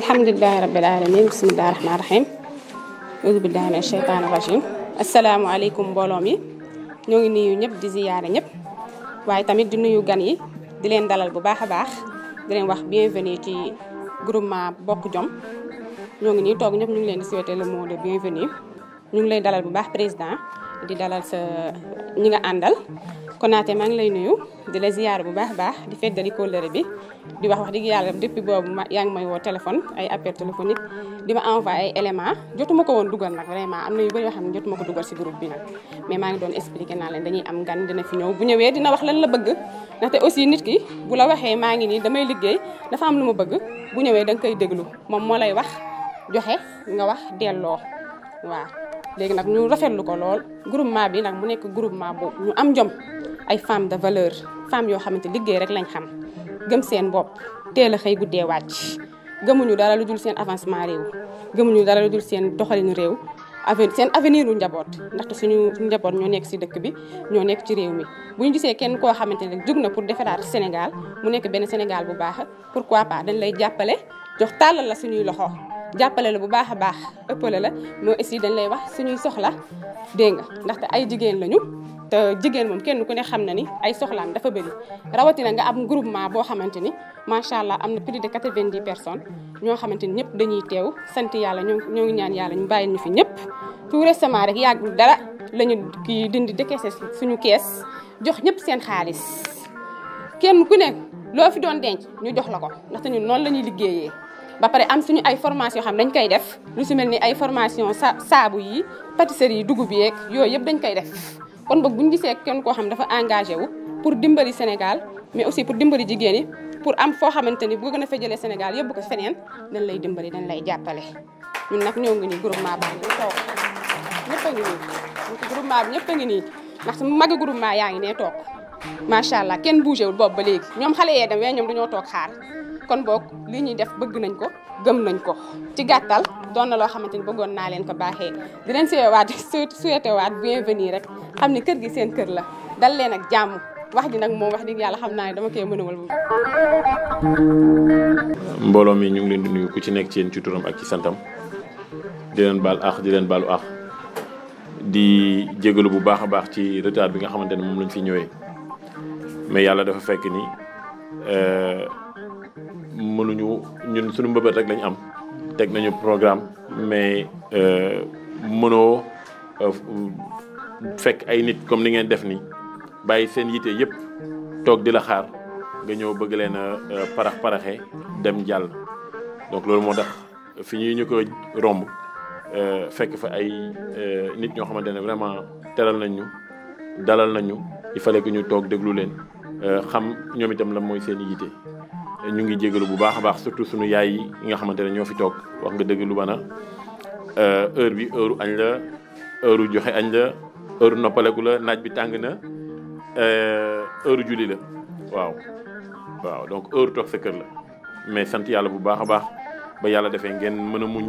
alhamdulillahi rabbil alamin bismillahi rahmani rahim auzu billahi minash shaytaani rajim asalaamaaleykum mbooloo mi ñoo ngi nuyu ñëpp di ziyaare ñëpp waaye tamit di nuyu gan yi di leen dalal bu baax a baax di leen wax bienvenue ci groupement Bokk Jom ñoo ngi nii toog ñëpp ñu ngi leen di souhaiter le mot de bienvenue ñu ngi lay dalal bu baax président di dalal sa ñi nga àndal Konaté maa ngi lay nuyu di la ziyaare bu baax a baax di feddali kóllëre bi di wax dëgg yàlla depuis boobu yaa ngi may woo téléphone ay appel téléphonique di ma envoyé ay éléments jotuma ko woon dugal nag vraiment am na yu bëri yoo xam ne jotuma ko dugal si groupe bi nag mais maa ngi doon expliqué naa leen dañuy am gan dina fi ñëw bu ñëwee dina wax lan la bëgg ndaxte aussi nit ki bu la waxee maa ngi nii damay liggéey dafa am lu ma bëgg bu ñëwee da nga koy déglu moom moo lay wax joxe nga wax delloo waaw léegi nag ñu rafetlu ko lool groupement bi nag mu nekk groupement bu ñu am jom ay femmes de valeur femmes yoo xamante liggéey rek lañ xam gëm seen bopp teel a xëy guddee wàcc gëmuñu dara lu dul seen avancement réew gëmuñu dara lu dul seen doxalinu réew seen avenir u njaboot ndaxte suñu njaboot ñoo nekk si dëkk bi ñoo nekk ci réew mi bu ñu gisee kenn koo xamante ne jug na pour defaraat Sénégal mu nekk benn Sénégal bu baax pourquoi pas dañ lay jàppale jox tàllal la suñuy loxo jàppale la bu baax a baax ëppale la mais aussi dañ lay wax suñuy soxla dégg nga ndaxte ay jigéen lañu te jigéen moom kenn ku ne xam na ni ay soxlaam dafa bëri rawatina nga am groupement boo xamante ni macha allah am na plus de 90 personnes ñoo xamante ni ñëpp dañuy teew sant yàlla ñoo ngi ñaan yàlla ñu bàyyil ñu fi ñëpp. tout récemment rek yàggul dara la ñu kii dindi décaissé suñu kees jox ñëpp seen xaalis kenn ku ne loo fi doon denc ñu jox la ko ndaxte ñun noonu la ñuy liggéeyee. ba pare am suñu ay formation yoo xam dañ koy def lu si mel ni ay formation saabu yi pâtisserie yi dugub yeeg yooyu yëpp dañ koy def. kon boog bu ñu gisee kenn koo xam dafa engagé wu pour dimbali Sénégal mais aussi pour dimbali jigéen ñi pour am foo xamante ni bu gën a fa jëlee Sénégal yóbbu ko feneen dañ lay dimbali dañ lay jàppale. ñun nag ñoo ngi nii groupement baa ngi toog ñëpp a ngi nii groupement bi ñëpp a ngi nii ndax su magi groupement yaa ngi nee toog macha allah kenn bougé wul boobu ba léegi ñoom xale yee dem waaye ñoom dañoo toog xaar kon boog li ñuy def bëgg nañ ko gëm nañ ko ci gàttal doon na loo xamante ni bëggoon naa leen ko baaxee di leen souhaité waat bienvenue rek xam ni kër gi seen kër la dal leen ak jàmm wax ji nag moom wax dëgg yàlla xam naa ne dama koy mënawal bu mbooloo mi ñu ngi leen di nuyu ku ci nekk ci yéen ci turam ak ci santam di leen baal ax di leen baalu ax di jégalu bu baax a baax ci retard bi nga xamante ne moom lañ fi ñëwee mais yàlla dafa fekk ni mënuñu ñun suñu mbëbët rek lañ am teg nañu programme mais mënoo fekk ay nit comme ni ngeen def ni bàyyi seen yite yëpp toog di la xaar nga ñëw bëgg leen a paraxee dem jàll donc loolu moo tax fi ñuy ñu ko romb fekk fa ay nit ñoo xamante ne vraiment teral nañ ñu dalal nañ ñu il fallait que ñu toog déglu leen xam ñoom itam la mooy seen yite ñu ngi jégalu bu baax a baax surtout sunu yaay yi nga xamante ne ñoo fi toog wax nga dëgg lu bana heure bi heure añ la heure joxe añ la heure noppaleku la naaj bi tàng na heure julli la waaw donc heure toog sa kër la mais sant yàlla bu baax a baax ba yàlla defee ngeen mën a muñ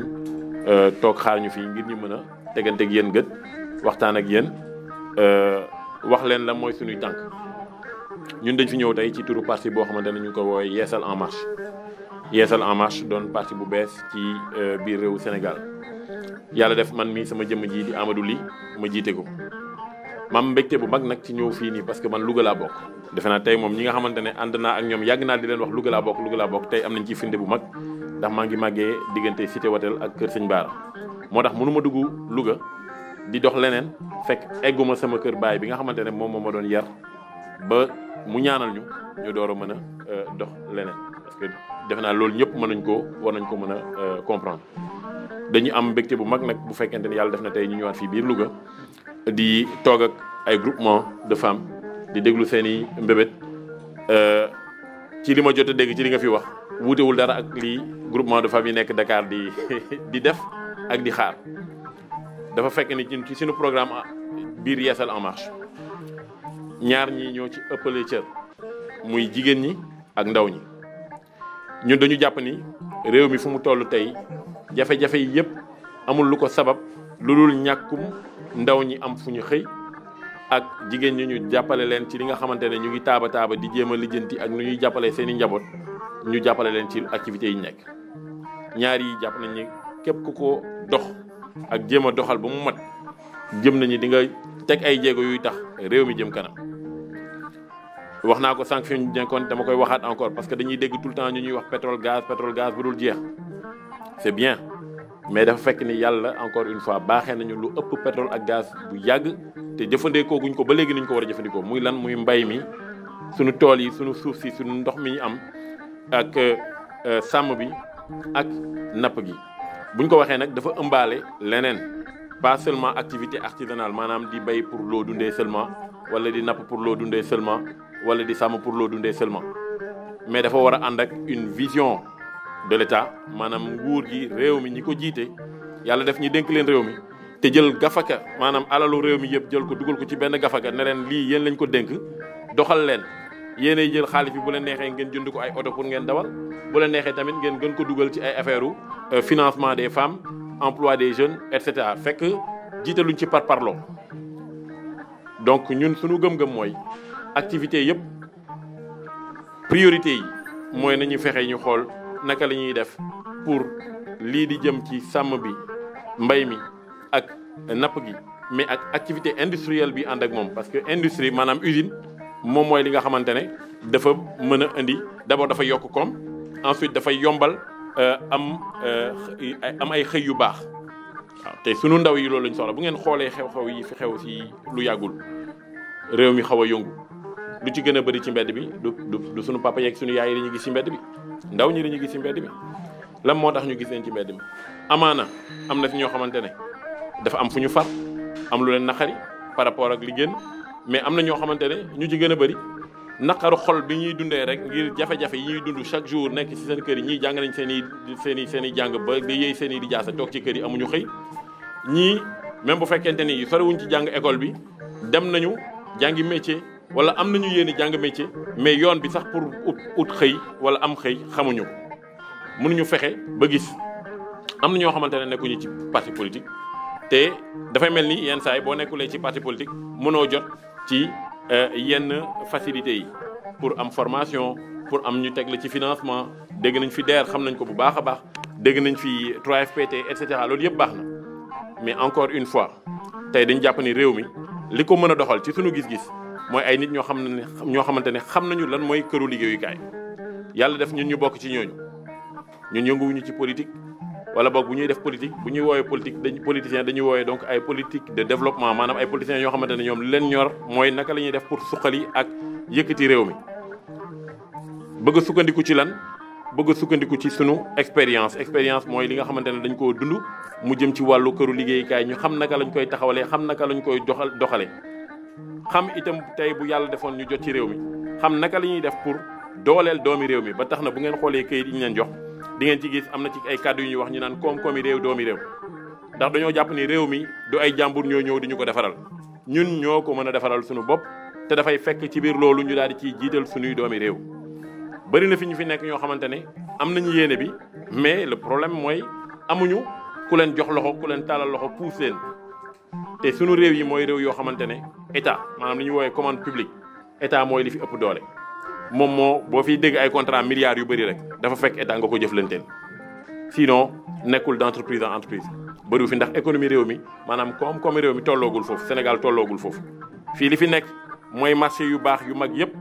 toog xaar ñu fii ngir ñu mën a teganteeg yéen gët waxtaan ak yéen wax leen la mooy suñuy tànk ñun dañ fi ñëw tey ci turu parti boo xamante ne ñu ngi ko woowee Yeesal en marche Yeesal en marche doon parti bu bees ci biir réewu Sénégal yàlla def man mii sama jëmm ji di Amadou Ly ma jiite ko mam mbégte bu mag nag ci ñëw fii nii parce que man Louga laa bokk defe naa tey moom ñi nga xamante ne ànd naa ak ñoom yàgg naa di leen wax Louga laa bokk tey am nañ ci firnde bu mag ndax maa ngi màggee diggante Cité Watel ak Kër Sëñ Baara moo tax mënu ma dugg Louga di dox leneen fekk egguma sama kër baay bi nga xamante ne moom moo ma doon yar ba mu ñaanal ñu door a mën a dox leneen parce que defe naa loolu ñëpp war nañ ko mën a comprendre dañu am mbégte bu mag nag bu fekkente ne yàlla def na tey ñu ñëwaat fii biir Louga di toog ak ay groupement de femmes di déglu seen i mbébét ci li ma jot a dégg ci li nga fi wax wuutewul dara ak lii groupement de femmes yi nekk Dakar di def ak di xaar dafa fekk ni ci suñu programme biir Yeesal en marche ñaar ñi ñoo ci ëppale cër muy jigéen ñi ak ndaw ñi ñun dañu jàpp ni réew mi fu mu toll tey jafe-jafe yi yëpp amul lu ko sabab lu dul ñàkkum ndaw ñi am fu ñu xëy ak jigéen ñi ñu jàppale leen ci li nga xamante ne ñu ngi taaba di jéem a lijjanti ak nu ñuy jàppale seen i njaboot ñu jàppale leen ci activités yi ñu nekk. ñaar yi jàpp nañ ni képp ku ko dox ak jéem a doxal ba mu mat jëm nañu di nga teg ay jéego yuy tax réew mi jëm kanam. wax naa ko sànq fi ñu nekkoon dama koy waxaat encore parce que dañuy dégg tout le temps ñu ñuy wax pétrole gaz bu dul jeex c'est bien mais dafa fekk ni yàlla encore une fois baaxee nañu lu ëpp pétrole ak gaz bu yàgg te jëfandikoo guñ ko ba léegi niñ ko war a jëfandikoo muy lan muy mbay mi suñu tool yi suñu suuf si suñu ndox mi ñu am ak sàmm bi ak napp gi. buñ ko waxee nag dafa ëmbaale leneen pas seulement activité artisanale maanaam di bay pour loo dundee seulement wala di napp pour loo dundee seulement wala di sàmm pour loo dundee seulement mais dafa war a ànd ak une vision de l'État maanaam nguur gi réew mi ñi ko jiite yàlla def ñi dénk leen réew mi te jël gafaka maanaam alalu réew mi yëpp jël ko dugal ko ci benn gafaka ne leen lii yéen lañ ko dénk doxal leen yéenay jël xaalis bi bu leen neexee ngeen jënd ko ay oto pour ngeen dawal bu leen neexee tamit ngeen gën ko dugal ci ay affaire financement des femmes emploi des jeunes et cetera fekk jiitaluñ ci parloo donc ñun suñu gëm-gëm mooy activité yëpp priorité yi mooy nañu fexe ñu xool naka la ñuy def pour lii di jëm ci sàmm bi mbay mi ak napp gi mais ak activité industrielle bi ànd ak moom parce que industrie maanaam usine moom mooy li nga xamante ne dafa mën a indi d'abord dafa yokk koom ensuite dafay yombal am ay xëy yu baax waaw te sunu ndaw yi loolu lañ soxla bu ngeen xoolee xew-xew yi fi xew si lu yàggul réew mi xaw a yëngu lu ci gën a bëri ci mbedd bi du sunu papa yeeg sunu yaay yi dañuy gis ci mbedd bi ndaw ñi dañuy gis ci mbedd bi lan moo tax ñu gis leen ci mbedd mi amaana am na fi ñoo xamante ne dafa am fu ñu far am lu leen naqari par rapport ak li génn mais am na ñoo xamante ne ñu ci gën a bëri naqaru xol bi ñuy dundee rek ngir jafe-jafe yi ñuy dund chaque jour nekk ci seen kër yi ñii jàng nañ seen i jàng ba di yëy seen i di jaasa toog ci kër yi amuñu xëy ñii même bu fekkente ni soriwuñ ci jàng école bi dem nañu jàngi métier wala am nañu yéeni jàng métier mais yoon bi sax pour ut xëy wala am xëy xamuñu mënuñu fexe ba gis am na ñoo xamante ne nekkuñu ci parti politique te dafay mel ni yenn saa yi boo nekkulee ci parti politique mënoo jot ci yenn facilités yi pour am formation pour am ñu teg la ci financement dégg nañ fi DER xam nañ ko bu baax a baax dégg nañ fi 3FPT et cetera loolu yëpp baax na mais encore une fois tey dañ jàpp ni réew mi li ko mën a doxal ci suñu gis-gis mooy ay nit ñoo xamante ne xam nañu lan mooy këru liggéeyukaay yàlla def ñun ñu bokk ci ñooñu ñun yënguwuñu ci politique wala boog bu ñuy def politique bu ñuy woowee politicien dañuy woowee donc ay politique de développement maanaam ay politiciens yoo xamante ne ñoom li leen ñor mooy naka la ñuy def pour suqali ak yëkkati réew mi bëgg a sukkandiku ci lan bëgg a sukkandiku ci sunu expérience mooy li nga xamante ne dañ koo dund mu jëm ci wàllu këru liggéeyukaay ñu xam naka lañ koy taxawalee xam naka lañ koy doxalee xam itam tey bu yàlla defoon ñu jot ci réew mi xam naka la ñuy def pour dooleel doomi réew mi ba tax na bu ngeen xoolee këyit yi ñu leen jox di ngeen ci gis am na ci ay kàddu yu ñuy wax ñu naan koom-koomi réew doomi réew ndax dañoo jàpp ni réew mi du ay jàmbur ñoo ñëw di ñu ko defaral ñun ñoo ko mën a defaral suñu bopp te dafay fekk ci biir loolu ñu daal di ciy jiital suñuy doomi réew bëri na fi ñu fi nekk ñoo xamante ne am nañu yéene bi mais le problème mooy amuñu ku leen jox loxo ku leen taalal loxo puus leen te suñu réew yi mooy réew yoo xamante ne état maanaam li ñu woowee commande publique état mooy li fi ëpp doole moom moo boo fiy dégg ay contrat milliards yu bëri rek dafa fekk état nga ko jëflanteel sinon nekkul d'entreprise en entreprise bëriwu fi ndax économie réew mi maanaam koom-koomi réew mi tolloogul foofu Sénégal tolloogul foofu fii li fi nekk mooy marché yu baax yu mag yëpp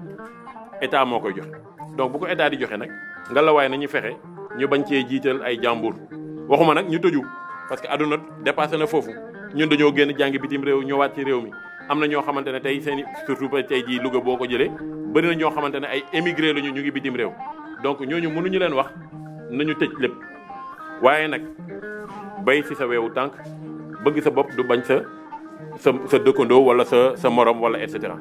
état moo koy joxe donc bu ko état di joxe nag nga la waaye nañu fexe ñu bañ cee jiital ay jàmbur waxuma nag ñu tëju parce que àdduna dépassé na foofu ñun dañoo génn jàngi bitim réew ñëwaat ci réew mi am na ñoo xamante ne tey seen i surtout tey jii Louga boo ko jëlee bëri na ñoo xamante ne ay émigré lañu ñu ngi bitim réew donc ñooñu mënuñu leen wax nañu tëj lépp waaye nag bay ci sa weewu tànk bëgg sa bopp du bañ sa dëkkandoo wala sa morom wala et cetera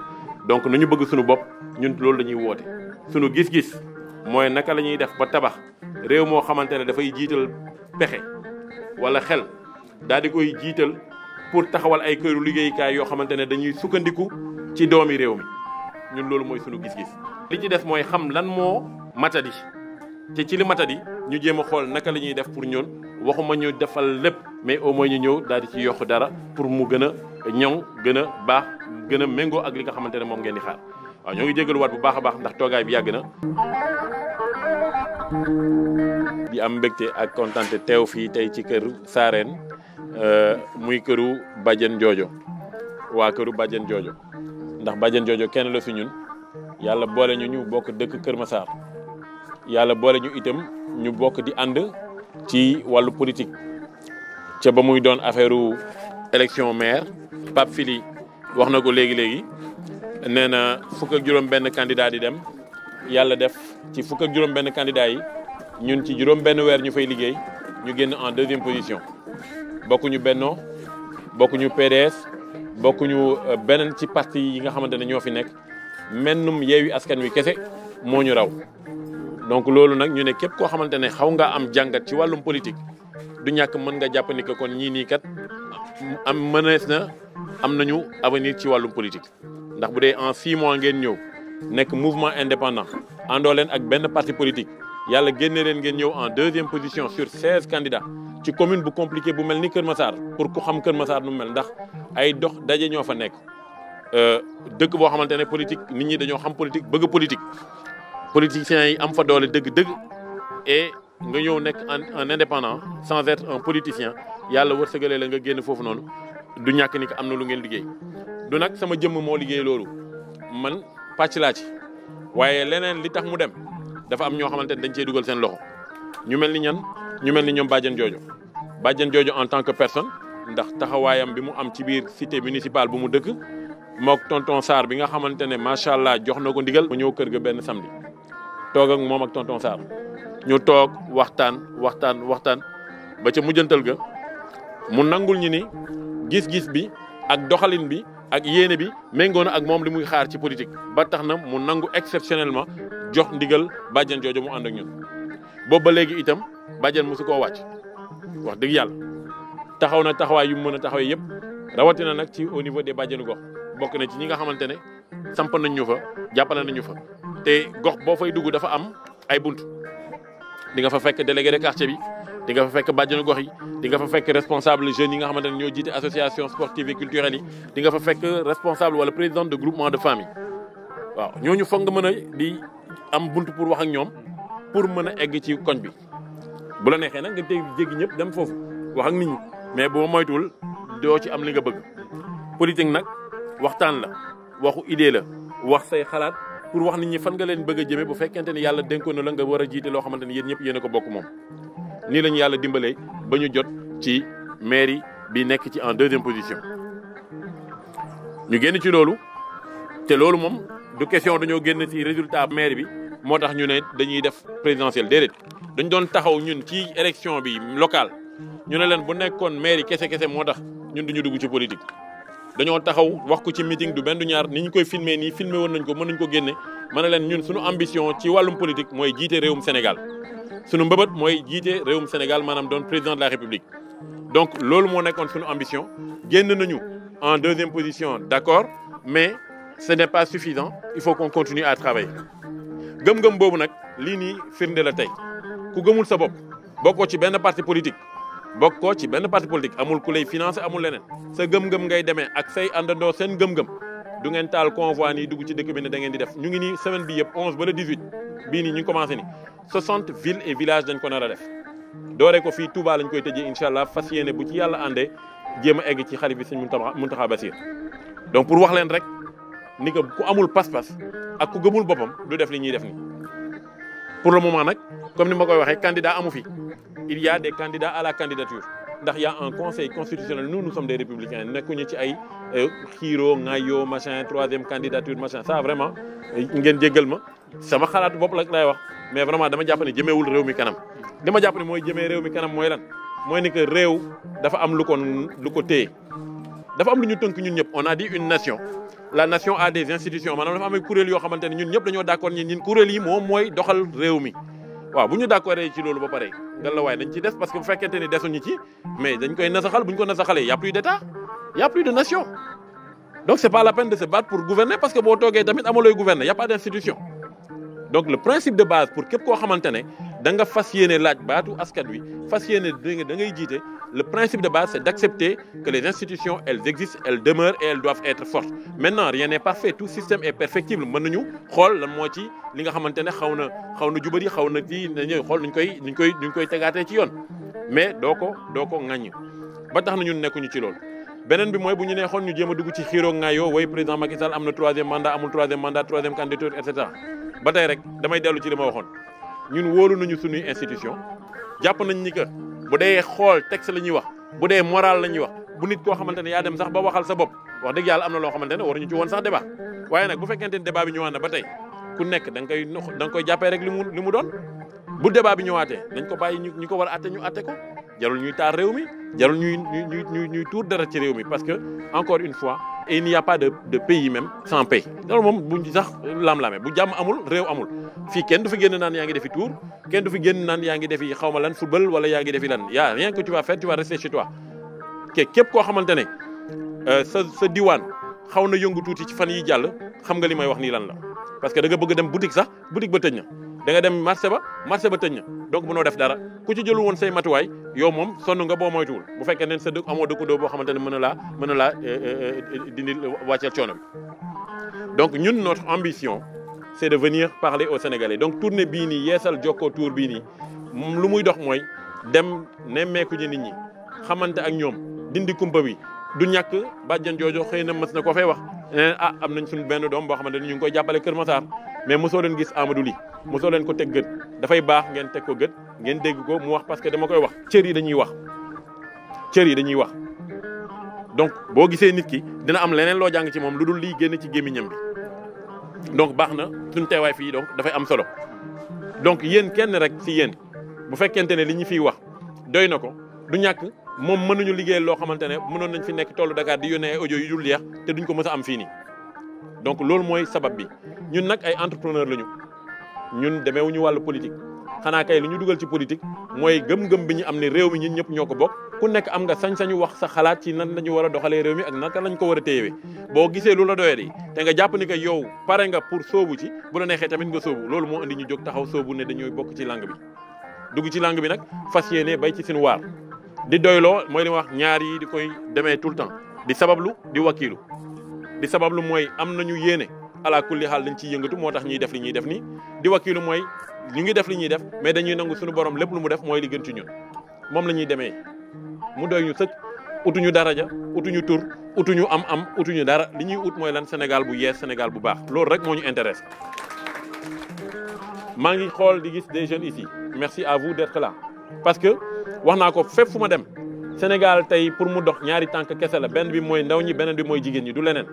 donc nañu bëgg suñu bopp ñun loolu la ñuy woote suñu gis-gis mooy naka la ñuy def ba tabax réew moo xamante ne dafay jiital pexe wala xel daal di koy jiital pour taxawal ay këru liggéeykaay yoo xamante ne dañuy sukkandiku ci doomi réew mi ñun loolu mooy sunu gis-gis. li ci des mooy xam lan moo matadi te ci li matadi ñu jéem a xool naka la ñuy def pour ñun waxuma ñu defal lépp mais au moins ñu ñëw daal di ci yokk dara pour mu gën a ñoŋ gën a baax gën a méngoo ak li nga xamante ne moom ngeen di xaar waaw ñoo ngi jégaluwaat bu baax a baax ndax toogaay bi yàgg na. di am mbégte ak kontante teew fii tey ci kër Sarène muy këru Badiane Jojo waa këru Badiane Jojo ndax Badiane Jojo kenn la fi ñun yàlla boole ñu bokk dëkk Kër Massar yàlla boole ñu itam ñu bokk di ànd ci wàllu politique ca ba muy doon affaire élection maire Pape Fili wax na ko léegi nee na fukk ak juróom benn candidat di dem yàlla def ci fukk ak juróom benn candidat yi ñun ci juróom benn weer ñu fay liggéey ñu génn en 2e position bokkuñu Benno bokkuñu PDS bokkuñu beneen ci parti yi nga xamante ne ñoo fi nekk mennum Yewwi Askan Wi kese moo ñu raw donc loolu nag ñu ne képp koo xamante ne xaw nga am jàngat ci wàllum politique du ñàkk mën nga jàpp ni que kon ñii nii kat am nañu avenir ci wàllum politique ndax bu dee en 6 mois ngeen ñëw nekk mouvement indépendant àndoo leen ak benn parti politique yàlla génne leen ngeen ñëw en 2e position sur 16 candidats ci commune bu compliqué bu mel ni Kër Massar pour ku xam Kër Massar nu mu mel ndax ay dox daje ñoo fa nekk dëkk boo xamante ne politique nit ñi dañoo xam politique bëgg politique politiciens yi am fa doole dëgg-dëgg et nga ñëw nekk un indépendant sans être un politicien yàlla wërsëgalee la nga génn foofu noonu du ñàkk ni que am na lu ngeen liggéey du nag sama jëmm moo liggéey loolu man pàcc laa ci waaye leneen li tax mu dem dafa am ñoo xamante ne dañ cee dugal seen loxo ñu mel ni ñoom Badiane Jojo en tant que personne ndax taxawaayam bi mu am ci biir cité municipale bu mu dëkk mook tonton Sarr bi nga xamante ne macha allah jox na ko ndigal. mu ñëw kër ga benn samedi toog ak moom ak tonton Sarr ñu toog waxtaan ba ca mujjantal ga mu nangul ñi ni gis-gis bi ak doxalin bi ak yéene bi méngoo na ak moom li muy xaar ci politique ba tax na mu nangu exceptionnellement jox ndigal Badiane Jojo mu ànd ak ñun boobu ba léegi itam Badiane mosu koo wàcc wax dëgg yàlla taxaw na taxawaay yu mu mën a taxawee yëpp rawatina nag ci au niveau des bàjjenu gox bokk na ci ñi nga xamante ne samp nañ ñu fa jàppale nañ ñu fa te gox boo fay dugg dafa am ay bunt di nga fa fekk délégué de quartier bi di nga fa fekk bàjjenu gox yi di nga fa fekk responsable jeunes yi nga xamante ne ñoo jiite association sportive et culturelle yi di nga fa fekk responsable wala président de groupement de famille waaw ñooñu foog nga mën a di am bunt pour wax ak ñoom pour mën a egg ci koñ bi bu la neexee nag nga tey jéggi ñëpp dem foofu wax ak nit ñi mais boo moytuwul doo ci am li nga bëgg politique nag waxtaan la waxu idée la wax say xalaat pour wax nit ñi fan nga leen bëgg a jëmee bu fekkente ni yàlla dénkoon na la nga war a jiite loo xamante ni yéen ñëpp yéen a ko bokk moom nii lañu yàlla dimbalee ba ñu jot ci mairie bi nekk ci en 2e position ñu génn ci loolu te loolu moom du question dañoo génn ci résultat mairie bi moo tax ñu ne dañuy def présidentielle déedéet dañ doon taxaw ñun ci élection bi locale ñu ne leen bu nekkoon mairie kese moo tax ñun duñu dugg ci politique dañoo taxaw wax ko ci meeting du benn du ñaar ni ñu koy filmer nii filmer woon nañ ko mën nañ ko génne ma ne leen ñun suñu ambition ci wàllum politique mooy jiite réewum Sénégal suñu mbëbët mooy jiite réewum Sénégal maanaam doon président de la République donc loolu moo nekkoon suñu ambition génn nañu en 2e position d'accord mais ce n'est pas suffisant il faut qu'on continue à travailler gëm-gëm boobu nag lii nii firnde la tey ku gëmul sa bopp bokkoo ci benn parti politique amul ku lay financer amul leneen sa gëm-gëm ngay demee ak say àndandoo seen gëm-gëm du ngeen taal convoi nii dugg ci dëkk bi ne da ngeen di def ñu ngi nii semaine bi yëpp 11 ba le 18 bii nii ñu ngi commencé ni 60 villes et villages dañ ko nar a def dooree ko fii Touba lañ koy tëjee incha allah fas yéene bu ci yàlla àndee jéem a egg ci xalif bi Sëñ Muntaxa Basiir donc pour wax leen rek ni que ku amul pas-pas ak ku gëmul boppam du def li ñuy def ni pour le moment nag comme ni ma koy waxee candidat amu fi il y a des candidats à la candidature ndax y a un conseil constitutionnel nous sommes des républicains nekkuñu ci ay xiiroo ŋaayoo machin 3e candidature machin ça vraiment ngeen jéggal ma sama xalaatu bopp la lay wax mais vraiment dama jàpp ne jëmeewul réew mi kanam li ma jàpp ne mooy jëmee réew mi kanam mooy lan mooy ni que réew dafa am lu ko téye dafa am lu ñu tënk ñun ñëpp on a dit une nation la nation a des institutions maanaam dafa am ay kuréel yoo xamante ne ñun ñëpp dañoo d'accord ñun kuréel yi moom mooy doxal réew mi waaw bu ñu d'accord ci loolu ba pare nga la waaye dañ ci des parce que bu fekkente ni desuñu ci mais dañ koy nasaxal bu ñu ko nasaxalee y a plus d'état y a plus de nation donc c'est pas la peine de se battre pour gouverner parce que boo toogee tamit amalooy gouverner y a pas d'institution donc le principe de base pour képp koo xamante ne da nga fas yéene laaj baatu askan wi fas yéene da ngay jiite le principe de base c'est d'accepter que les institutions elles existent elles demeurent et elles doivent être fortes maintenant rien n'est parfait tout système est perfectible mën nañu xool lan moo ci li nga xamante ne xaw na jubari xaw na ci nañu xool nuñ koy tegaatee ci yoon mais doo ko ŋaññ ba tax na ñun nekkuñu ci loolu. beneen bi mooy bu ñu nee xool ñu jéem a dugg ci xiiroo ngaayoo way président Macky Sall am na troisième mandat amul troisième mandat troisième candidature et cetera ba tey rek damay dellu ci li ma waxoon ñun wóolu nañu suñuy institution jàpp nañ ni que bu dee xool texte la ñuy wax bu dee moral la ñuy wax bu nit koo xamante ne yaa dem sax ba waxal sa bopp wax dëgg yàlla am na loo xamante ne waruñu ci woon sax débat waaye nag bu fekkente ne débat bi ñëwaat na ba tey ku nekk da nga koy jàppee rek li mu doon bu débat bi ñëwaatee nañ ko bàyyi ñu ko war a atte ñu atte ko jarul ñuy taar réew mi jarul ñuy tuur dara ci réew mi parce que encore une fois il n'y a pas de pays même sans paix loolu moom buñ ci sax lam-lame bu jàmm amul réew amul fii kenn du fi génn naan yaa ngi defi tour kenn du fi génn naan yaa ngi defi xawma lan football wala yaa ngi defi lan y a rien que tu vas faire tu vas rester chez toi képp koo xamante ne sa diwaan xaw na yëngu tuuti ci fan yi jàll xam nga li may wax nii lan la parce que da nga bëgg dem boutique sax boutique ba tëj na da nga dem marché ba tëj na donc mënoo def dara ku ci jëlul woon say matuwaay yow moom sonn nga boo moytuwul bu fekkee ne sa dëkk amoo dëkkandoo boo xamante ne mën na laa dindi wàcceel coono bi donc ñun notre ambition c'est de venir parler aux Sénégalais donc tournée bii nii yeesal jokkoo tour bii nii lu muy dox mooy dem nemmeeku ñu nit ñi xamante ak ñoom dindi kumpa bi du ñàkk bàjjan joojo xëy na mës na ko fay wax am nañ suñu benn doom boo xamante ne ñu ngi koy jàppale Kër Massar mais mosoo leen gis Amadou Ly mosoo leen ko teg gët dafay baax ngeen teg ko gët ngeen dégg ko mu wax parce que dama koy wax cër yi dañuy wax donc boo gisee nit ki dina am leneen loo jàng ci moom lu dul lii génn ci gémmiñam bi donc baax na suñu teewaay fii donc dafay am solo donc yéen kenn rek si yéen bu fekkente ne li ñu fiy wax doy na ko du ñàkk moom mënuñu liggéeyal loo xamante ne mënoon nañ fi nekk tollu Dakar di yónnee ay audio yu dul yeex te duñ ko mës a am fii nii donc loolu mooy sabab bi ñun nag ay entrepreneur lañu ñun demeewuñu wàllu politique xanaa kay li ñu dugal ci politique mooy gëm-gëm bi ñu am ne réew mi ñun ñëpp ñoo ko bokk ku nekk am nga sañ-sañu wax sa xalaat ci nan la ñu war a doxalee réew mi ak naka lañ ko war a téyewee boo gisee lu la doyee te nga jàpp ni que yow pare nga pour sóobu ci bu la neexee tamit nga sóobu loolu moo indi ñu jóg taxaw sóobu ne dañooy bokk ci langue bi dugg ci langue bi nag fas yéene bay ci suñu waar di doyloo mooy li ma wax ñaar yi di koy demee tout le temps di sabablu di wakiilu di sabablu mooy am nañu yéene ala kulli xaal dañ ciy yëngatu moo tax ñuy def li ñuy def nii di wakiilu mooy ñu ngi def li ñuy def mais dañuy nangu suñu borom lépp lu mu def mooy li gën ci ñun moom la ñuy demee mu doy ñu sëkk utuñu daraja utuñu tur utuñu am utuñu dara li ñuy ut mooy lan Sénégal bu yees Sénégal bu baax loolu rek moo ñu intéresse. maa ngi xool di gis des jeunes ici merci à vous d'être là parce que wax naa ko fépp fu ma dem Sénégal tey pour mu dox ñaari tànk kese la benn bi mooy ndaw ñi beneen bi mooy jigéen ñi du leneen.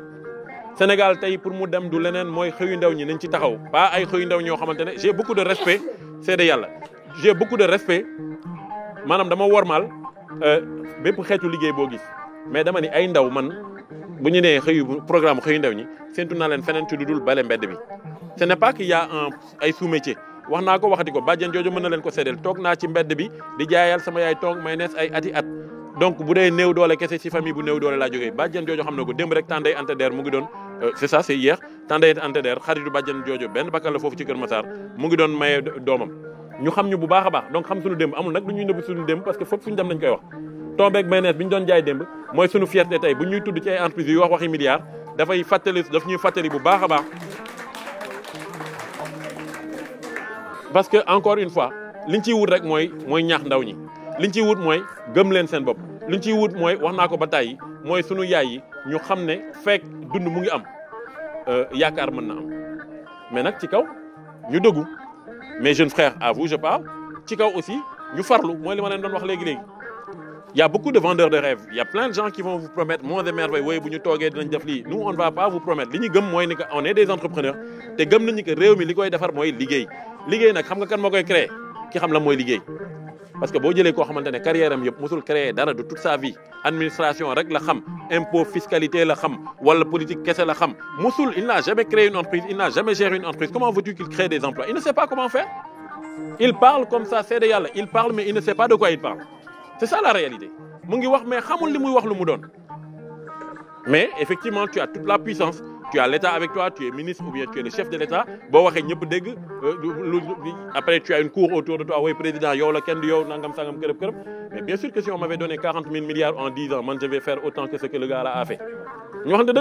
Sénégal tey pour mu dem du leneen mooy xëyu ndaw ñi nañ ci taxaw pas ay xëyu ndaw ñoo xamante ne j'ai beaucoup de respect seede yàlla j'ai beaucoup de respect maanaam dama wormaal bépp xeetu liggéey boo gis mais dama ni ay ndaw man bu ñu nee xëyu programme xëyu ndaw ñi séntu naa leen feneen ci lu dul bale mbedd bi ce n'est pas qu'il y a ay sous-métier wax naa ko waxati ko bàjjen jooju mën na leen ko seedeel toog naa ci mbedd bi di jaayal sama yaay toog may nees ay ati at donc bu dee néew doole kese ci famille bu néew doole laa jógee bàjjen jooju xam na ko démb rek Tandey Anta Der mu ngi doon c'est ça c'est hier Tandey Anta Der xaritu bàjjen jooju benn bakkan la foofu ci Kër Massar mu ngi doon maye doomam ñu xam ñu bu baax a baax donc xam suñu démb amul nag du ñuy nëbb suñu démb parce que foofu fu ñu dem nañ koy wax tombeeg mayonnaise bi ñu doon jaay démb mooy suñu fierté tey bu ñuy tudd ci ay entreprises yu waxi milliards daf ñuy fàttali bu baax a baax parce que encore une fois liñ ciy wut rek mooy ñaax ndaw ñi liñ ciy wut mooy gëm leen seen bopp liñ ciy wut mooy wax naa ko ba tàyyi mooy sunu yaay yi ñu xam ne fekk dund mu ngi am yaakaar mën na am mais nag ci kaw ñu dëggu mes jeunes frères à vous je parle ci kaw aussi ñu farlu mooy li ma leen doon wax léegi-léegi y a beaucoup de vendeurs de rêves y a plein de gens qui vont vous promettre monts et merveilles wooyu bu ñu toogee dinañ def lii nous on ne va pas vous promettre li ñu gëm mooy ni que on est des entrepreneurs te gëm nañu que réew mi li koy defar mooy liggéey nag xam nga kan moo koy créer ki xam la mooy liggéey parce que boo jëlee koo xamante ne carrière am yëpp mosul créer dara de toute sa vie administration rek la xam impôt fiscalité la xam wala politique kese la xam mosul il n'a jamais créé une entreprise il n'a jamais géré une entreprise comment veux-tu qu'il crée des emplois il ne sait pas comment faire il parle comme ça c'est de yàlla il parle mais il ne sait pas de quoi il parle c'est ça la réalité mu ngi wax mais xamul li muy wax lu mu doon mais effectivement tu as toute la puissance tu as l'État avec toi, tu es ministre ou bien tu es le chef de l'État. Bon, après, tu as une cour autour de toi. Oui, président, yo, la ken, yo, nangam, sangam, kerep, kerep. Mais bien sûr que si on m'avait donné 40 000 milliards en 10 ans, moi, je vais faire autant que ce que le gars là a fait. Nous avons dit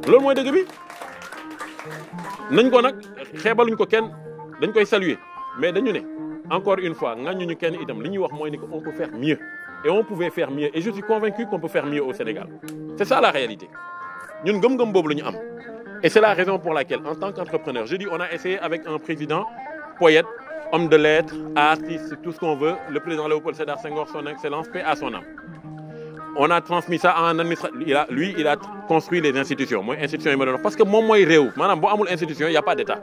loolu mooy dëgg bi nañ ko nag xeebaluñ ko kenn dañ koy saluer mais dañu ne encore une fois ngañuñu kenn itam li ñuy wax mooy ni que on peut faire mieux et on pouvait faire mieux et je suis convaincu qu'on peut faire mieux au Sénégal c'est ça la réalité ñun gëm-gëm boobu la ñu am et c'est la raison pour laquelle en tant qu'entrepreneur je dis on a essayé avec un président poète homme de lettres artiste tout ce qu'on veut le président Léopold Sédar Senghor son excellence paix à son âme. On a transmis ça à un administrateur. Lui, il a construit les institutions. Moi, institutions, parce que moi, réew. Madame, bon, amul institution, il n'y a pas d'État.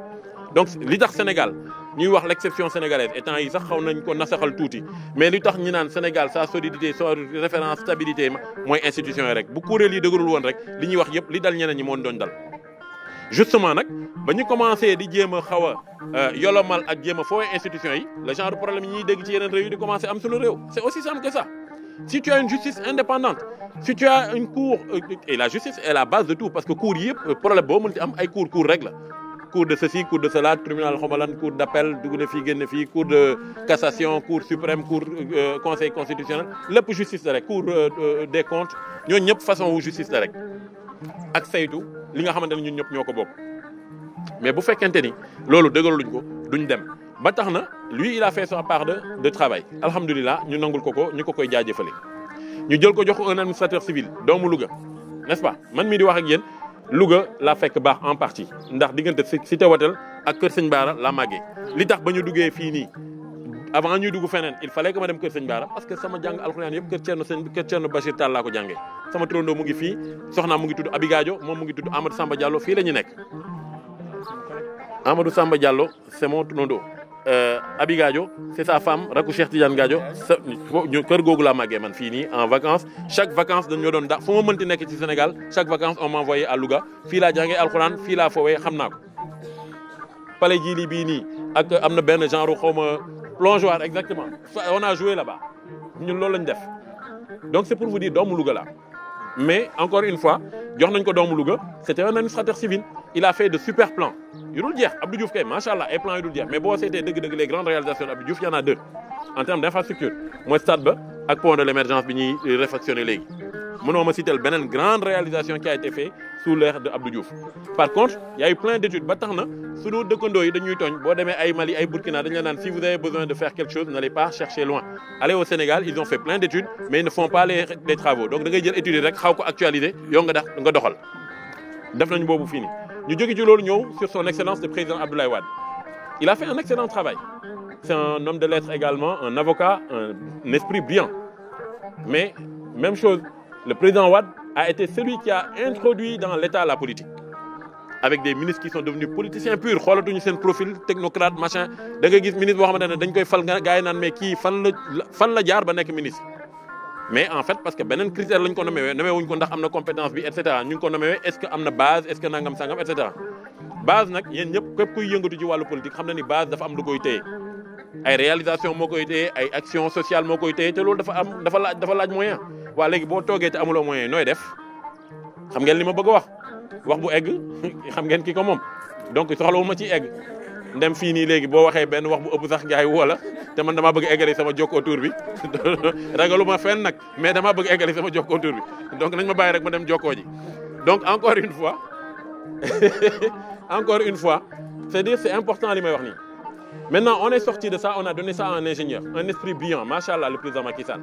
Donc, l'État sénégal, nous avons l'exception sénégalaise. Étant ils ont touti. Mais l'État Sénégal, sa solidité, sa référence, stabilité, moi, institution rek. Beaucoup de gens de won rek, li ñuy wax yépp li dal ñeneen ñi mo doon dal. Justement nak, ba ñu commencé di jéma xawa yolomal ak jéma fooy institution yi, le genre de problème yi ñuy dégg ci yeneen réew yi di commencer am suñu réew. C'est aussi simple que ça. Si tu as une justice indépendante, si tu as une cour, et la justice est la base de tout, parce que cour yi problème bo mën ci am ay cour règle. Cour de ceci, cour de cela, tribunal xomalan, cour d'appel, cour de cassation, cour suprême, cour conseil constitutionnel, lépp justice la rek, cour des comptes, ñoo ñëpp façon wu justice la rek. Ak saytu li nga xamanteni ñun ñëpp ñoko bokk. Mais bu fekkente ni lolu dëggaluñ ko duñ dem. Ba taxna lui il a fait sa part de travail. Alhamdulillah, ñu nangul ko ñu ko koy jaajeufalé. Ñu jël ko jox un administrateur civil doomu Louga. N'est-ce pas? Man mi di wax ak yeen Louga la fekk baax en partie ndax diggante Cité Watel ak Kër Sëñ Bara la màggee li tax ba ñu duggee fii nii avant ñuy dugg feneen il fallait que ma dem Kër Sëñ Bara parce que sama jàng alxuraan yëpp Kër Thierno Bachir Tall laa ko jàngee sama turandoo mu ngi fii soxnaa mu ngi tudd Abi Gadio moom mu ngi tudd Amadou Samba Diallo fii la ñu nekk Amadou Samba Diallo c'est mon turandoo Abi Gadio c'est sa femme rakku Cheikh Tidiane Gadio kër googu laa màggee man fii nii en vacances chaque vacances dañoo doon fu ma mënti nekk ci Sénégal chaque vacances on m'envoyait à Louga fii laa jàngee alxuraan fii laa foowee xam naa ko. Palais Djili bii nii ak am na benn genre xaw ma plongeoir exactement on a joué là-bas ñun loolu lañ def donc c'est pour vous dire doomu Louga la mais encore une fois jox nañ ko doomu Louga c'était un administrateur civil il a fait de super plans. yu dul jeex Abdou Diouf kay machallah ay plans yu dul jeex mais boo seetee dëgg-dëgg les grandes réalisations d'Abdou Diouf y en a deux en termes d'infrastructure mooy stade ba ak pont de l'émergence bi ñuy réfectionné léegi mënoo ma citer beneen grande réalisation qui a été faite sous l'ère de Abdou Diouf. Par contre il y a eu plein d'études ba tax na sunu dëkkandoo yi dañuy tooñ boo demee ay Mali ay Burkina dañ la naan si vous avez besoin de faire quelque chose n'allez pas chercher loin. Allez au Sénégal ils ont fait plein d'études mais ils ne font pas les travaux donc da ngay jël études rek xaw ko actualiser yow nga doxal def nañu boobu fii nii. Ñu jóge ci loolu ñëw sur son excellence le président Abdoulaye Wade. Il a fait un excellent travail. C'est un homme de lettres également, un avocat, un esprit brillant. Mais même chose, le président Wade a été celui qui a introduit dans l'État la politique. Avec des ministres qui sont devenus politiciens purs, xoolatuñu seen profil technocrate machin da ngay gis ministre boo xamante ne dañ koy fal gars yi naan mais kii fan la jaar ba nekk ministre. Mais en fait parce que beneen critère lañ ko nommé wuñ ko ndax am na compétence bi et cetera ñu ngi ko nommé est-ce que am na base est-ce que nangam sangam et cetera base nag yéen ñëpp képp kuy yëngatu ci wàllu politique xam na ni base dafa am lu koy téye ay réalisation moo koy téye ay action sociale moo koy téye te loolu dafa laaj moyen waa léegi boo toogee te amuloo moyen nooy def xam ngeen li ma bëgg a wax bu egg xam ngeen ki ko moom donc soxlawul ma ciy egg ndem fii nii léegi boo waxee benn wax bu ëpp sax gars yi woo la te man damaa bëgg eggale sama jokkoo tour bi ragaluma fenn nag mais damaa bëgg eggale sama jokkoo tour bi donc nañ ma bàyyi rek ma dem jokkoo ji donc encore une fois c'est-à-dire c'est important li may wax nii. Maintenant on est sorti de ça on a donné ça à un ingénieur un esprit brillant machallah le président Macky Sall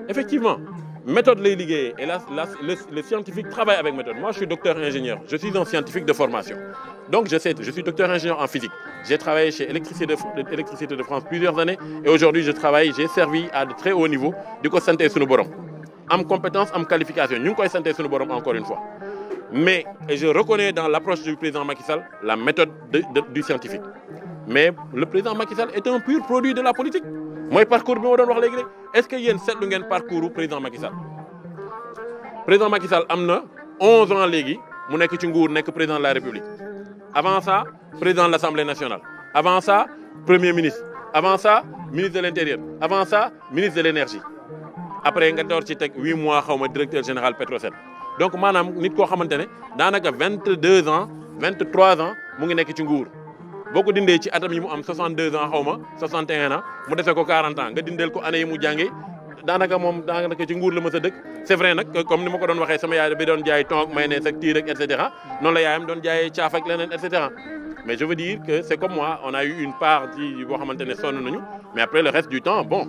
effectivement méthode lay liggéeyee et là le scientifique travaille avec méthode moi je suis docteur ingénieur je suis un scientifique de formation. Donc je suis docteur ingénieur en physique. J'ai travaillé chez Électricité de France plusieurs années et aujourd'hui j'ai servi à de très haut niveau di ko sante suñu borom am compétence am qualification ñu ngi koy sante suñu borom encore une fois. Mais et je reconnais dans l'approche du président Macky Sall la méthode du scientifique. Mais le président Macky Sall est un pur produit de la politique. Mooy parcours bi ma doon wax léegi rek est-ce que yéen seetlu ngeen parcours président Macky Sall. Président Macky Sall am na 11 ans léegi mu nekk ci nguur nekk président de la République. Avant ça, président de l'Assemblée nationale. Avant ça, premier ministre. Avant ça, ministre de l'Intérieur. Avant ça, ministre de l'Énergie. Après, nga door ci teg 8 mois xawma directeur général Petrosen. donc maanaam nit koo xamante ne daanaka 22 ans 23 ans mu ngi nekk ci nguur boo ko dindee ci atam yi mu am 62 ans xaw ma 61 ans mu defee ko 40 ans nga dindeel ko année yi mu jàngee daanaka moom daanaka ci nguur la mës a dëkk c'est vrai nag comme ni ma ko doon waxee sama yaay bi doon jaay thon ak mayonnaise ak tiir ak et cetera noonu la yaayam doon jaayee caaf ak leneen et cetera mais je veux dire que c'est comme moi on a eu une part ci boo xamante ne sonn nañu mais après le reste du temps bon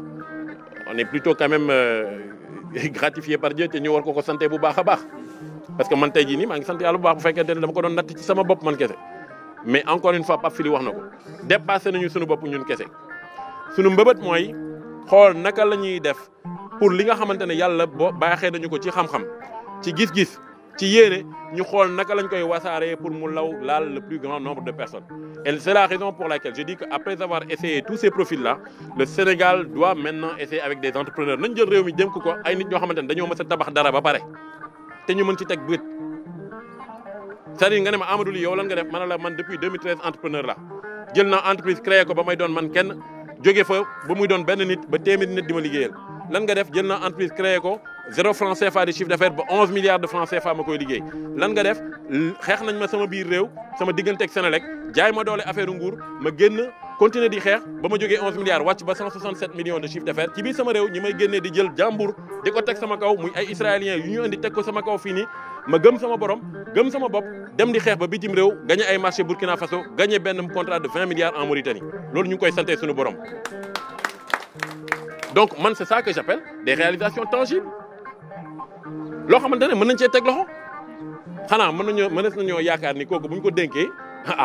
on est plutôt quand même gratifié par Dieu te ñu war ko santé bu baax a baax parce que man tey jii nii maa ngi sant yàlla bu baax bu fekkente ne dama ko doon natt ci sama bopp man kese mais encore une fois Pape Fili wax na ko dépassé nañu suñu bopp ñun kese suñu mbëbët mooy xool naka la ñuy def pour li nga xamante ne yàlla boo baaxee nañu ko ci xam-xam ci gis-gis ci yéene ñu xool naka lañ koy wasaaree pour mu laal le plus grand nombre de personnes et c'est la raison pour laquelle je dis que après avoir essayé tous ces profils là le Sénégal doit maintenant essayer avec des entrepreneurs nañ jël réew mi dénk ko ay nit ñoo xamante ne dañoo mës a tabax dara ba pare te ñu mën ci teg bët c'est-à-dire nga ne ma Amadou Ly yow lan nga def man la man depuis 2013 entrepreneur la jël naa entreprise créé ko ba may doon man kenn jóge fa ba muy doon benn nit ba téeméeri nit di ma liggéeyal lan nga def jël naa entreprise créé ko 0 franc CFA de chiffre d'affaires ba 11 milliards de francs CFA ma koy liggéey lan nga def xeex nañ ma sama biir réew sama diggante ak Senelec jaay ma doole affaire nguur ma génn continuer di xeex ba ma jógee 11 milliards wàcc ba 167 millions de chiffre d'affaires ci biir sama réew ñi may génnee di jël jàmbur di ko teg sama kaw muy ay israéliens yu ñu indi teg ko sama kaw fii nii ma gëm sama borom gëm sama bopp dem di xeex ba bitim réew gagné ay marché Burkina Faso gagné benn contrat de 20 milliards en Mauritanie loolu ñu ngi koy sante suñu borom donc man c'est ça que j'appelle des réalisations tangibles loo xamante ne mën nañ cee teg loxo xanaa mënees nañoo yaakaar ni kooku bu ñu ko dénkee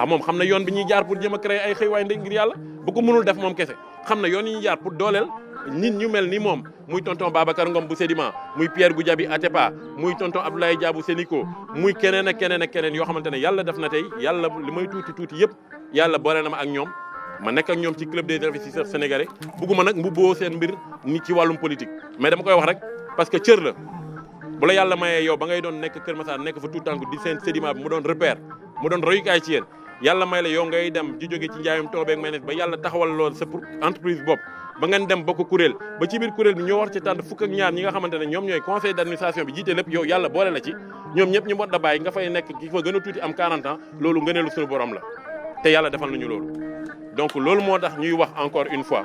moom xam na yoon bi ñuy jaar pour jéem a créer ay xëy waay ndey ngir yàlla bu ko mënul def moom kese xam na yoon yi ñuy jaar pour dooleel nit ñu mel ni moom muy tonton Babacar Ngom bu Sedima muy Pierre Goudiaby Atepa muy tonton Abdoulaye Dia bu Sénico muy keneen ak keneen ak keneen yoo xamante ne yàlla def na tey yàlla li may tuuti yëpp yàlla boole na ma ak ñoom ma nekk ak ñoom ci club des investisseurs sénégalais bugguma nag mbubboo seen mbir ni ci wàllum politique mais dama koy wax rek parce que cër la bu la yàlla mayee yow ba ngay doon nekk Kër Massar nekk fa tout tànk di seen Sedima bi mu doon repère mu doon royukaay ci yéen yàlla may la yow ngay dem di jóge ci njaayum toobeeg may ba yàlla taxawal lool sa entreprise bopp ba ngeen dem bokk kuréel ba ci biir kuréel bi ñoo war ci tànn fukk ak ñaar ñi nga xamante ne ñoom ñooy conseil d'administration bi jiite lépp yow yàlla boole la ci ñoom ñëpp ñu mot da bàyyi nga fay nekk ki fa gën a tuuti am 40 ans loolu ngëneelu suñu borom la te yàlla defal nañu loolu donc loolu moo tax ñuy wax encore une fois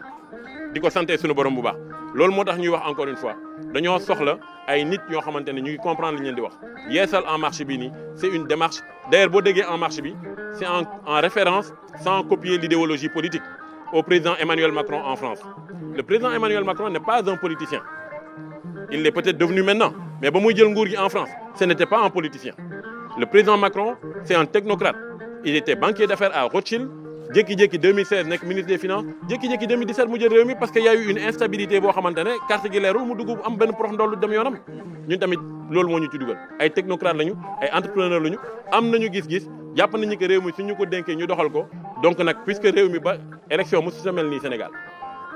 di ko santé suñu borom bu baax loolu moo tax ñuy wax encore une fois dañoo soxla ay nit ñoo xamante ne ñu ngi comprendre li ñu leen di wax Yeesal en marche bi nii c'est une démarche d'ailleurs boo déggee en marche bi c'est en référence sans copier l'idéologie politique au président Emmanuel Macron en France. Le président Emmanuel Macron n'est pas un politicien. Il l'est peut-être devenu maintenant, mais ba muy jël nguur gi en France, ce n'était pas un politicien. Le président Macron, c'est un technocrate. Il était banquier d'affaires à Rothschild, jékki-jékki 2016 nekk ministre des finances, jékki-jékki 2017 mu jël réew mi parce que y a eu une instabilité boo xamante ne carte gi leerul mu dugg am benn prox ndollu dem yoonam. ñun tamit loolu moo ñu ci dugal ay technocrate lañu ay entrepreneur lañu am nañu gis-gis jàpp nañu que réew mi suñu ko dénkee ñu doxal ko donc nag puisque réew mi ba élection mosu sa mel nii Sénégal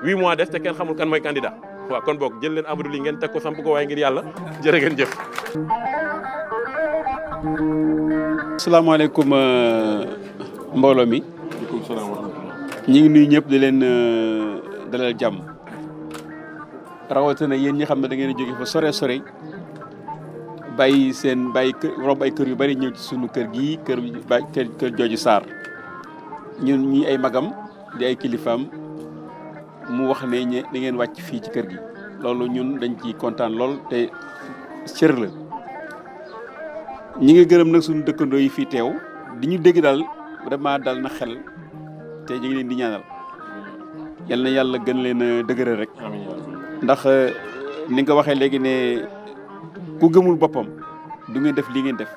8 mois des te kenn xamul kan mooy candidat waaw kon boog jël leen Amadou Ly ngeen teg ko samp ko waaye ngir yàlla jërë ngeen jëf. asalaamaaleykum mbooloo mi. ñu ngi nuyu ñëpp di leen dalal jàmm rawatina yéen ñi xam ne da ngeen a jóge fa sore bàyyi romb ay kër yu bari ñëw ci sunu kër gii kër Jooju Sarr ñun ñi ay magam di ay kilifaam mu wax ne da ngeen wàcc fii ci kër gi loolu ñun dañ ciy kontaan lool te cër la. ñi ngi gërëm nag suñu dëkkandoo yi fii teew di ñu dégg daal vraiment dal na xel te ñu ngi leen di ñaanal yal na yàlla gën leen a dëgëral rek ndax ni nga waxee léegi ne ku gëmul boppam du ngeen def li ngeen def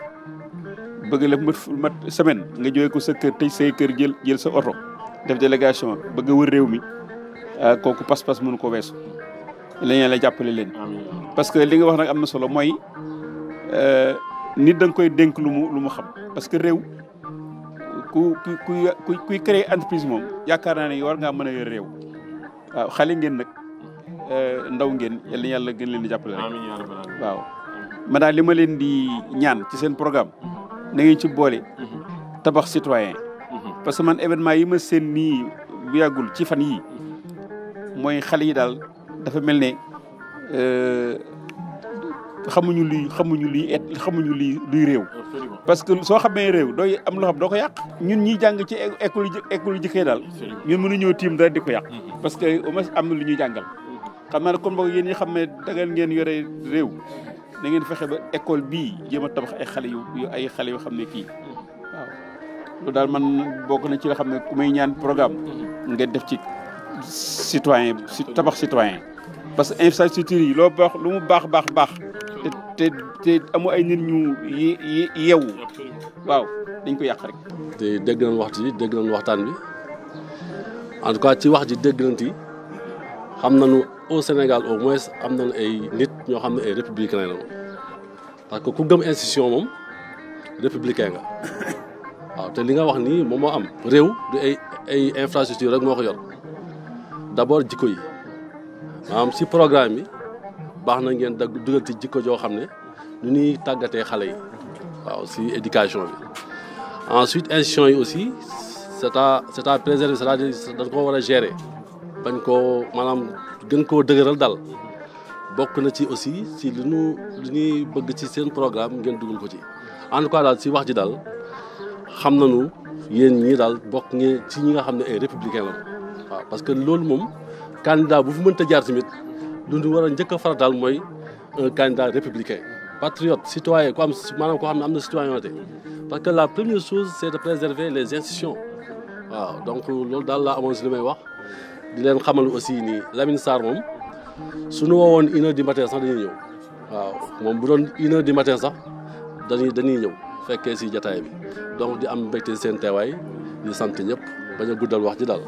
bëgg la mat semaine nga jógee ko sa kër tëj say kër jël sa oto def délégation bëgg a wër réew mi kooku pas-pas mënu ko weesu la ñu la jàppale leen parce que li nga wax nag am na solo mooy nit da nga koy dénk lu mu xam parce que réew kuy créer entreprise moom yaakaar naa ne war ngaa mën a yor réew waaw xale ngeen nag ndaw ngeen yàlla gën leen di jàppale rek waaw ma daal li ma leen di ñaan ci seen programme na ngeen ci boole tabax citoyen parce que man événement yi ma seen nii bu yàggul ci fan yii mooy xale yi daal dafa mel ne xamuñu luy réew. parce que soo xamee réew dooy am loo xam doo ko yàq. ñun ñiy jàng ci école yi jëkkee daal. ñun mënuñoo tiim dara di ko yàq. parce que au moins am na lu ñuy jàngal. xam naa ne kon boog yéen ñi xam ne dagal ngeen yore réew da ngeen fexe ba école bii jéem a tabax ay xale yoo xam ne kii waaw. loolu daal man bokk na ci la xam ne ku may ñaan programme ngeen def ci citoyen tabax citoyen parce que infrastructure yi loo baax lu mu baax te amu ay nit ñu yeewu waaw dañ ko yàq rek. te dégg nañ waxtaan bi en tout cas ci wax ji dégg nañ ci xam nañu au Sénégal au moins am nañu ay nit ñoo xam ne ay républicain lañu parce que ku gëm institution moom républicain nga waaw te li nga wax nii moom moo am réew du ay infrastructure rek moo ko yor d'abord jikko yi maanaam si programme bi baax na ngeen dugal ci jikko joo xam ne nu ñuy tàggatee xale yi waaw si éducation bi ensuite institution yi aussi c'est à préserver c'est-à-dire dañ ko war a gérer bañ koo maanaam gën koo dëgëral daal bokk na ci aussi si lu ñuy bëgg ci seen programme ngeen dugal ko ci en tout cas daal si wax ji daal xam nañu yéen ñii daal bokk ngeen ci ñi nga xam ne ay républicain la waaw parce que loolu moom candidat bu fi mënta jaar tamit lu ñu war a njëkk a farataal mooy un candidat républicain patriote citoyen ko am maanaam koo xam ne am na citoyenneté parce que la première chose c'est de préserver les institutions waaw donc loolu daal laa amoon si li may wax di leen xamal aussi ni Lamine Sarr moom suñu woowoon 1h du matin sax dañuy ñëw waaw moom bu doon 1h du matin sax dañuy ñëw fekkee si jataay bi donc di am mbégte seen teewaay di sant ñëpp bañ a guddal wax ji daal